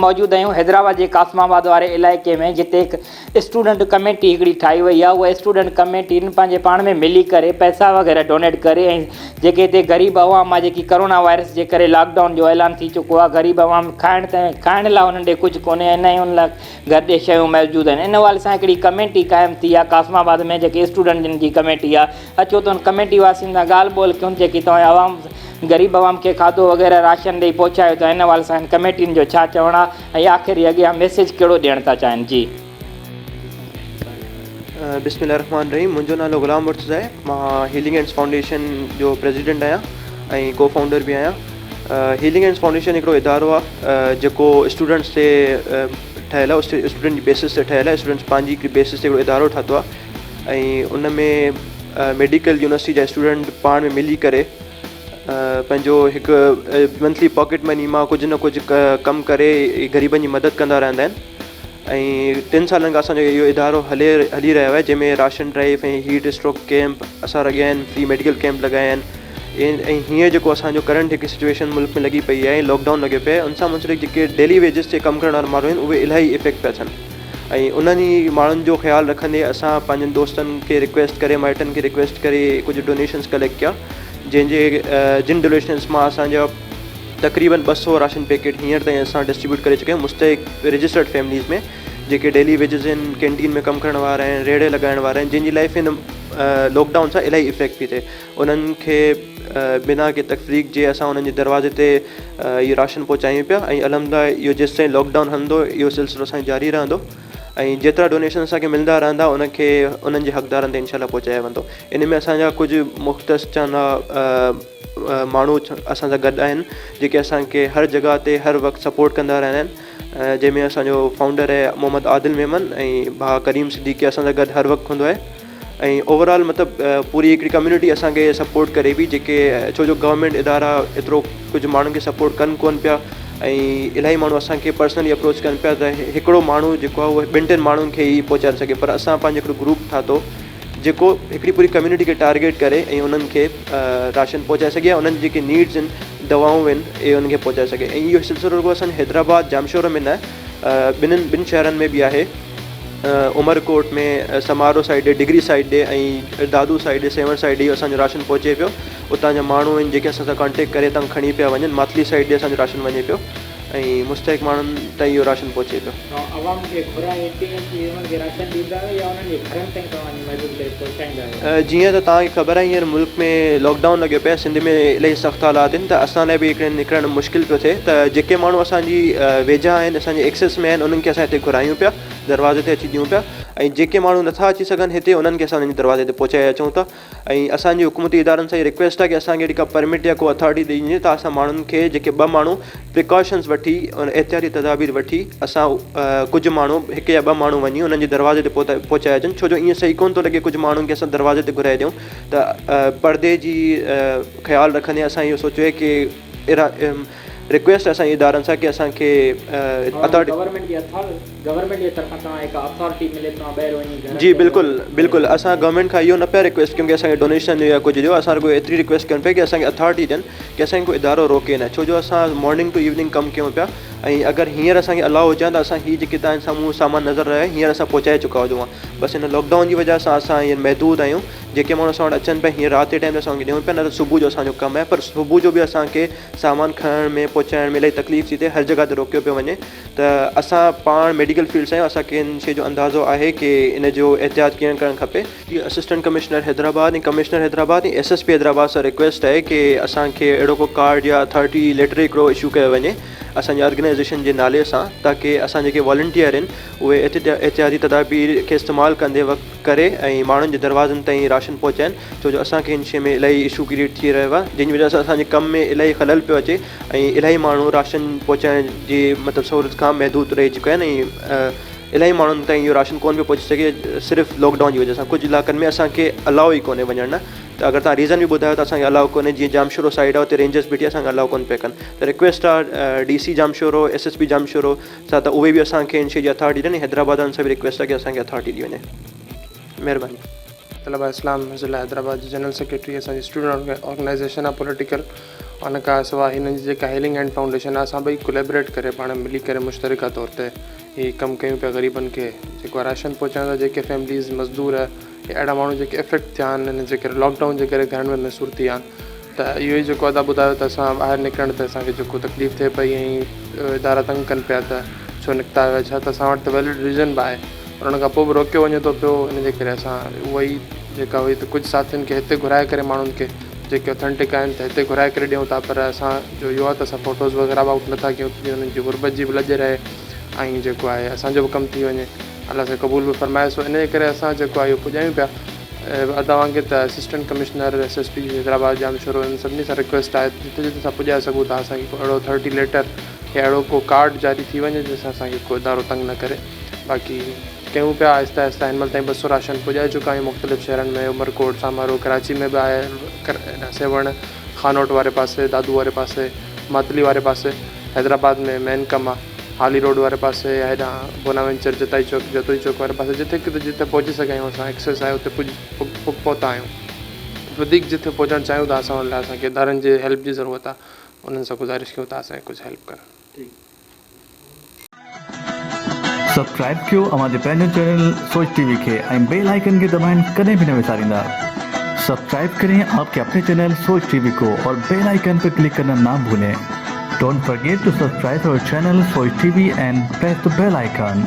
موجود آهيون حيدرآباد جي قاسم آباد واري علائقي ۾ جتي هڪ اسٽوڊنٽ ڪميٽي هڪڙي ٺاهي وئي آهي اها اسٽوڊنٽ ڪميٽي پنهنجي پاڻ ۾ ملي ڪري پئسا وغيره ڊونيٽ ڪري ۽ جيڪي هتي غريب عوام آهي جيڪي ڪرونا وائرس جي ڪري لاڪ ڊائون جو اعلان ٿي چڪو آهي غريب عوام کائڻ تائين کائڻ لاء انهن ڏي ڪجهه ڪونهي ۽ نه ئي ان لاء گهر ڏي شيون موجود آهن ان حوالي سان هڪڙي ڪميٽي قائم ٿي آهي قاسم آباد ۾ جيڪي اسٽوڊنٽن جي ڪميٽي آهي اچو ته ان ڪميٽي واسين سان ڳالهه ٻولهه ڪيون جيڪي توهان عوام غريب عوام کي کاڌو وغيره راشن ڏئي پهچايو ٿا ان حوالي سان هن ڪميٽين جو ڇا چوڻ آهي ۽ آخر هي اڳيان ميسيج ڪهڙو ڏيڻ ٿا چاهين جي. بسم الله الرحمٰن الرحيم منهنجو نالو غلام مرتضيٰ آهي مان هيلنگ هينڊز فائونڊيشن جو پريزيڊنٽ آهيان ۽ ڪو فائونڊر به آهيان هيلنگ هينڊز فائونڊيشن هڪڙو ادارو آهي جيڪو اسٽوڊنٽس تي ٺهيل آهي اسٽوڊنٽ جي بيسس تي ٺهيل آهي اسٽوڊنٽس پنهنجي هڪڙي بيسس تي هڪڙو ادارو ٺاهيو آهي ۽ ان ۾ ميڊيڪل يونيورسٽي جا اسٽوڊنٽ پاڻ ۾ ملي ڪري پنهنجو هڪ منٿلي پاڪيٽ مني مان ڪجهه نه ڪجهه ڪم ڪري غريبن جي مدد ڪندا رهندا آهن ۽ ٽن سالن کان اسانجو اهو ادارو هلي هلي رهيو آهي جنهن ۾ ration drive ۽ heat stroke camp اسان رکيا آهن فري ميڊيڪل ڪيمپ لڳايا آهن ۽ هينئر جيڪو اسانجو ڪرنٽ هڪ سچويشن ملڪ ۾ لڳي پئي آهي لاڪ ڊائون لڳيو پيو آهي ان سان منسلڪ جيڪي ڊيلي ويجز تي ڪم ڪرڻ وارا ماڻهو آهن اهي الاهي افيڪٽ پيا ٿين ۽ انهن ئي ماڻهن جو خيال رکندي اسان پنهنجن دوستن کي رڪويسٽ ڪري مائٽن کي رڪويسٽ ڪري ڪجهه ڊونيشنس ڪليڪٽ ڪيا جنهن جي جن ڊونيشنس مان اسان جا تقريبن ٻه سو راشن پيڪيٽ هينئر تائين اسان ڊسٽريبيوٽ ڪري چڪا آهيون مستحق رجسٽرڊ فيمليز ۾ جيڪي ڊيلي ويجز آهن ڪينٽين ۾ ڪم ڪرڻ وارا آهن ريڙهي لڳائڻ وارا آهن جن جي لائف هن لاڪ ڊائون سان الاهي افيڪٽ پئي ٿئي انهن کي بنا ڪنهن تفريق جي اسان انهن جي دروازي تي اهو راشن پهچايون پيا ۽ الحمد لله اهو جيستائين لاڪ ڊائون هلندو اهو سلسلو اسان جو جاري رهندو ۽ جيترا ڊونيشن اسان کي ملندا رهندا ان کي انهن جي حقدارن تائين انشاء الله پهچايو ويندو ان ۾ اسان جا ڪجهه مختص چانا ماڻهو اسان سان گڏ آهن جيڪي اسان کي هر جڳهه تي هر وقت سپورٽ ڪندا رهندا آهن جنهن ۾ اسان جو فائونڊر آهي محمد عادل ميمن ۽ ڀاء ڪريم صديقي اسان سان گڏ هر وقت هوندو آهي ۽ اوور آل مطلب پوري هڪڙي ڪميونٽي اسان کي سپورٽ ڪري پئي جيڪي ڇو جو گورنمينٽ ادارا ايترو ڪجهه ماڻهن کي سپورٽ ڪن ڪون پيا ۽ الاهي ماڻهو اسان کي پرسنلي اپروچ ڪن پيا ته هڪڙو ماڻهو جيڪو آهي اهو ٻن ٽن ماڻهن کي ئي پهچائي سگهي پر اسان پنهنجو هڪڙو گروپ ٺاهتو جيڪو هڪڙي پوري ڪميونٽي کي ٽارگيٽ ڪري ۽ انهن کي راشن پهچائي سگهي ۽ انهن جي جيڪي نيڊز آهن دوائون آهن اهي انهن کي پهچائي سگهي ۽ اهو سلسلو رڳو اسان جي حيدرآباد ڄامشورو ۾ نه ٻنهن ٻن شهرن ۾ به آهي عمرڪوٽ ۾ سمارو سائيڊ ڏي ڊگري سائيڊ ڏي ۽ دادو سائيڊ ڏي سيوهڻ سائيڊ ڏي اسان جو راشن پهچي پيو اتان جا ماڻهو آهن جيڪي اسان سان ڪانٽيڪٽ ڪري اتان کڻي پيا وڃن ماتلي سائيڊ ڏي اسان جو راشن وڃي پيو ۽ مستحق ماڻهن تائين اهو راشن پهچي پيو. توهان عوام کي گهرائي هتي اچي انهن کي راشن ڏيندا آهيو يا انهن جي گهرن تائين توهان وڃي محدود ڪري پهچائيندا آهيو؟ جيئن ته توهان کي خبر آهي هينئر ملڪ ۾ لاڪ ڊائون لڳيو پيو آهي سنڌ ۾ الاهي سخت حالات آهن ته اسان لاء به هڪڙي نڪرڻ مشڪل پيو ٿئي ته جيڪي ماڻهو اسان جي ويجها آهن اسان جي ايڪسيس ۾ آهن انهن کي اسان هتي گهرايون پيا دروازي تي اچي ڏيون پيا ۽ جيڪي ماڻهو نٿا اچي سگهن هتي انهن کي اسان انهن جي دروازي تي پهچائي اچون ٿا ۽ اسان جي حڪومتي ادارن سان هي رڪويسٽ آهي ڪي اسان کي اهڙي ڪا پرمٽ يا ڪو اٿارٽي ڏئي وڃي ته اسان ماڻهن کي جيڪي ٻه ماڻهو پريڪاشنز وٺي احتياطي تدابير وٺي اسان ڪجهه ماڻهو هڪ يا ٻه ماڻهو وڃي انهن جي دروازي تي پهچائي اچن ڇو جو ائين صحيح ڪونه ٿو لڳي ڪجهه ماڻهن کي اسان دروازي تي گهرائي ڏيون ته پردي جي خيال رکندي اسان اهو سوچيو آهي ڪي رڪويسٽ اسان جي ادارن سان ڪي اسان کي اٿارٽي گورنمينٽ جي گورنمينٽ جي طرفان توهان هڪ اٿارٽي ملي توهان ٻاهر وڃي گهرن جي بلڪل بلڪل اسان گورنمينٽ کان اهو نه پيا رڪويسٽ ڪيون ڪي اسان کي ڊونيشن ڏيو يا ڪجهه ڏيو اسان رڳو ايتري رڪويسٽ ڪيون پيا ڪي اسان کي اٿارٽي ڏين ڪي اسان کي ڪو ادارو روڪي نه ڇو جو اسان مارننگ ٽو ايوننگ ڪم ڪيون پيا ۽ اگر هينئر اسان کي الاء هجي ها ته اسان هي جيڪي توهان جي سامهون سامان نظر رهيو آهي هينئر اسان پهچائي چڪا هجون ها بس هن لاڪ ڊائون جي وجه سان اسان هينئر محدود آهيون جيڪي ماڻهو اسان وٽ اچن پيا هينئر رات جي ٽائيم تي اسان انهن کي ڏيون پيا نه ته صبح جو اسان جو ڪم آهي پر صبح جو به اسان کي سامان کڻڻ ۾ پهچائڻ ۾ الاهي تڪليف ٿي ٿئي هر جڳهه تي روڪيو پيو وڃي ته اسان پاڻ ميڊيڪل فيلڊ سان آهيون اسان کي ان شي جو اندازو آهي ڪي ان جو احتياط ڪيئن ڪرڻ کپي. Assistant commissioner Hyderabad ۽ commissioner Hyderabad ۽ S S P Hyderabad سان رڪويسٽ آهي ڪي اسان کي اهڙو ڪو ڪارڊ يا اٿارٽي ليٽر هڪڙو اشو ڪيو وڃي اسان جي آرگنائيزيشن جي نالي سان تاڪي اسان جيڪي والنٽيئر آهن اهي احتياطي تدابير کي استعمال ڪندي وقت ڪري ۽ ماڻهن جي دروازن تائين راشن پهچائين ڇو جو اسان کي ان شي ۾ الاهي اشو ڪريئيٽ ٿي رهيو آهي جنهن جي وجه سان اسان جي ڪم ۾ الاهي خلل پيو اچي ۽ الاهي ماڻهو راشن پهچائڻ جي مطلب سهولت کان محدود رهي چڪا آهن ۽ الاهي ماڻهن تائين اهو راشن ڪونه پيو پهچي سگهي صرف لاڪ ڊائون جي وجه سان ڪجهه علائقن ۾ اسان کي الاء ئي ڪونهي وڃڻ نه ته اگر توهان ريزن به ٻڌايو ته اسان کي الاء ڪونهي جيئن ڄامشورو سائيڊ آهي اتي رينجرس بيٺي اسان کي الاء ڪونه پيا ڪن ته رڪويسٽ آهي D C Jamshoro S S P Jamshoro سان ته اهي به اسان کي ان شي جي اٿارٽي ڏين ۽ حيدرآباد وارن سان به رڪويسٽ آهي ڪي اسان کي اٿارٽي ڏي وڃي مهرباني. طلبه اسلام ضلع حيدرآباد جي جنرل سيڪريٽري اسان جي اسٽوڊنٽ آرگنائيزيشن آهي پوليٽيڪل ان کان سواء هنن جي جيڪا هيلنگ هينڊ فائونڊيشن آهي اسان ٻئي ڪوليبريٽ ڪري پاڻ ملي ڪري مشترڪه طور تي هي ڪم ڪيون پيا غريبن کي جيڪو راشن پهچائون ٿا جيڪي فيمليز مزدور يا اهڙا ماڻهو جيڪي افيڪٽ ٿيا آهن هن جي ڪري لاڪ ڊائون جي ڪري گهرن ۾ محصور ٿي ويا آهن ته اهو ئي جيڪو ادا ٻڌايو ته اسان ٻاهر نڪرڻ تي اسان کي جيڪو تڪليف ٿئي پئي ۽ ادارا تنگ ڪن پيا ته ڇو نڪتا آهيو ڇا ته اسان وٽ ته ويلڊ ريزن به آهي پر ان کان پوء به روڪيو وڃي ٿو پيو ان جي ڪري اسان اها ئي جيڪا هئي ته ڪجهه ساٿين کي هتي گهرائي ڪري ماڻهن کي جيڪي اٿينٽڪ آهن ته هتي گهرائي ڪري ڏيون ٿا پر اسان جو اهو آهي ته اسان فوٽوز وغيره به آئوٽ نٿا ڪيون ته جيئن انهن جي غربت جي به لڄ رهي ۽ جيڪو آهي اسان جو به ڪم ٿي وڃي الله سائين قبول به فرمائي سو ان جي ڪري اسان جيڪو آهي اهو پڄايون پيا ادا وانگي ته assistant commissioner S S P Hyderabad Jamshoro انهن سڀني سان رڪويسٽ آهي ته جتي جتي اسان پڄائي سگهون ٿا اسان کي ڪو اهڙو اٿارٽي ليٽر يا اهڙو ڪو ڪارڊ جاري ٿي وڃي جنهن سان اسان کي ڪو ادارو تنگ نه ڪري باقي ڪيون پيا آهستي آهستي هن مهل تائين 200 راشن پڄائي چڪا آهيون مختلف شهرن ۾ عمرڪوٽ سامارو ڪراچي ۾ به آهي سيوهڻ خانوٽ واري پاسي دادو واري پاسي ماتلي واري پاسي حيدرآباد ۾ مين ڪم آهي حالي روڊ واري پاسي يا هيڏانهن بوناوينچر جتائي چوڪ جتوئي چوڪ واري پاسي جٿي ڪٿي جٿي پهچي سگهيا آهيون اسان ايڪسيس آهي اتي پڄ پهتا آهيون وڌيڪ جٿي پهچڻ چاهيون ٿا اسان ان لاء اسان کي ادارن جي هيلپ جي ضرورت آهي انهن سان گذارش ڪيون ٿا اسان کي ڪجهه هيلپ ڪن. سبسڪرائب ڪيو اوهان جي پنهنجو چينل سوچ ٽي وي کي ۽ بيل آئيڪن کي دٻائڻ ڪڏهن به نه وساريندا. سبسڪرائب ڪرين آپ ڪي اپني چينل سوچ ٽي وي ڪو اور بيل آئيڪن پر ڪلڪ ڪرنا نا ڀولين. Don't forget to subscribe our channel Soch T V and press the bell icon.